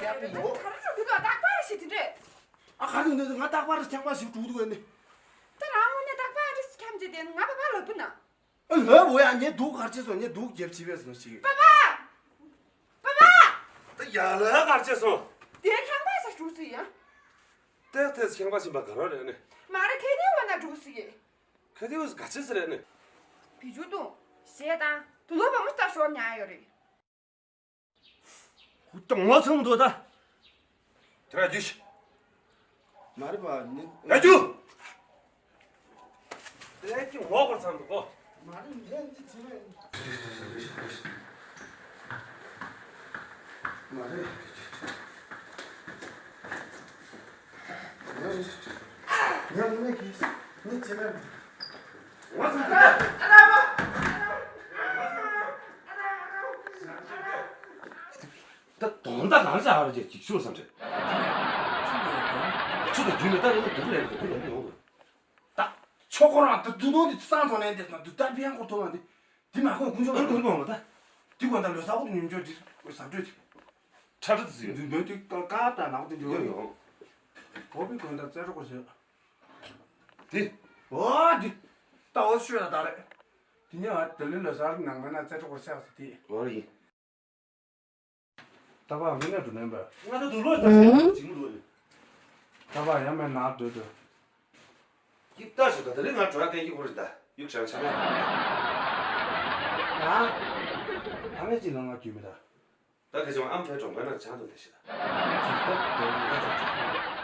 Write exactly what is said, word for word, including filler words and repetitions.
ད་ག་རེ་འགྲོ་གི་འདུག་རྟག་པར་ཞིག་དེ་འདྲས། ཨ་ག་རེ་འདུག་ང་རྟག་པར་ཁྱམས་པ་ཞིག་འགྲོ་གི་འདུག་ཨ་ནི། ད་རང་ངོ་ནས་རྟག་པར་རེ་ཁྱམས་ཀྱི་དེ་ང་པ་པ་ལབ་པ་ན། ཨ་ལབ་འོ་ཡ་ངས་འདུག་གར་ཆེ་སོང་ངས་འདུག་རྒྱབ་ཕྱི་པས་སོང་ཞིག་པ་པ། པ་པ། ད་ཡ་ལ་གར་ཆེ་སོང་། དེ་ཁྱམས་པ་ཞིག་འགྲོ་སི་ཡ། ཏེ་ཏེ་ཁྱེད་པ་ཤིན་པ་ག་རོ་རེད་ནི། མ་རེད་ཁེ་ཏེ་བ་ན་འགྲོ་སི་ཡེ། ཁེ་ཏེ་བ་ག་ཆེ་སི་རེད་ནི། བི་ཇུ་ཏུ། ཞེ་དང་། དུ་ལོ་བ་མོ་ལྟ་ཞོར་ཉ་ཡོད་རེད། ཧུ་ཏོ་ངོ་ཚང་མི་འདུག་ད། དེ་ར་རྒྱུ་ཤི། མ་རེད་པ་ནི། ར་རྒྱུ། དེ་ཀྱི་ངོ་བར་ཚང་འདུག་གོ། མ་རེད་ངས་འདི་བྱས་མེད། མ་རེད། ངས་ངས་མི་གིས་མི་བྱས་མེད། ངོ་ཚང་འདུག་གོ། ད་དོན་དག་གང་ཆགས་ཧ་ར་ཅིག་ཤོར་བསམ་རེད། ཆུ་དང་རྒྱུན་ནས་ད་ཡོད་ན་དུག་ལས་དུག་ལས་ཡོང་དུ། ད་ཆོ་ཁོ་རང་ད་དུ་དོན་དེ་སང་ཐོག་ནས་འདས་སོང་དུ་ད་ཕན་ཁོ་ཐོག་ལ་འདི་འདི་མ་ཁོ་ཀུན་ཆོག་ཨང་ཀུན་ཀུན་ལ་ད། འདི་གོ་ད་ལོ་ས་ཁོ་དུ་ཉུང་ཆོག་འདི་ཟ་འདོད་དེ། ཁྲ་ཁྲ་དུ་ཡོད། འདི་འདོད་དེ་ཀ་ཀ་ད་ནག་དེ་འདི་ཡོད་ཡོད། ཡོད། གོ་བི་གོ་ད་རྩེ་རོགས་བྱེད། དེ། འོ་འདི། ད་འོ་ཤོད་ད་ད་རེད། དེ་ཉིན་ཨ་དེ་ལི་ལོ་ས་རུ་ནང་མ་ན་རྩེ་རོགས་བྱེད་ཟེར་དེ། འོ་ཡིན། ད་བར་དངོས་གནས་འགྲོ་ནས་པས། ང་ད་དུ་ལོ་ད་ཟེར་ཅིག་མི་འགྲོ་ནས། ད་བར་ཡང་མེད་ན་སྡོད་དུ། ཡིག་ལྟ་ཞུ་ད་ད་རེས་ང་འགྲོ་ཡ་གན་གྱི་ཧོར་ད་ཡུག་ཞང་ཆ་མེད། ཨ། ཨ་མེ་ཅི་ལ་ང་རྒྱུས་མེད་ད། ད་ག་ཅང་ཨམ་ཕའི་གྲོང་པའི་ནང་ཆང་དུ་ལས་ཤི་ད། ཅི་ད་དོ་ང་གྲོང་ཆང་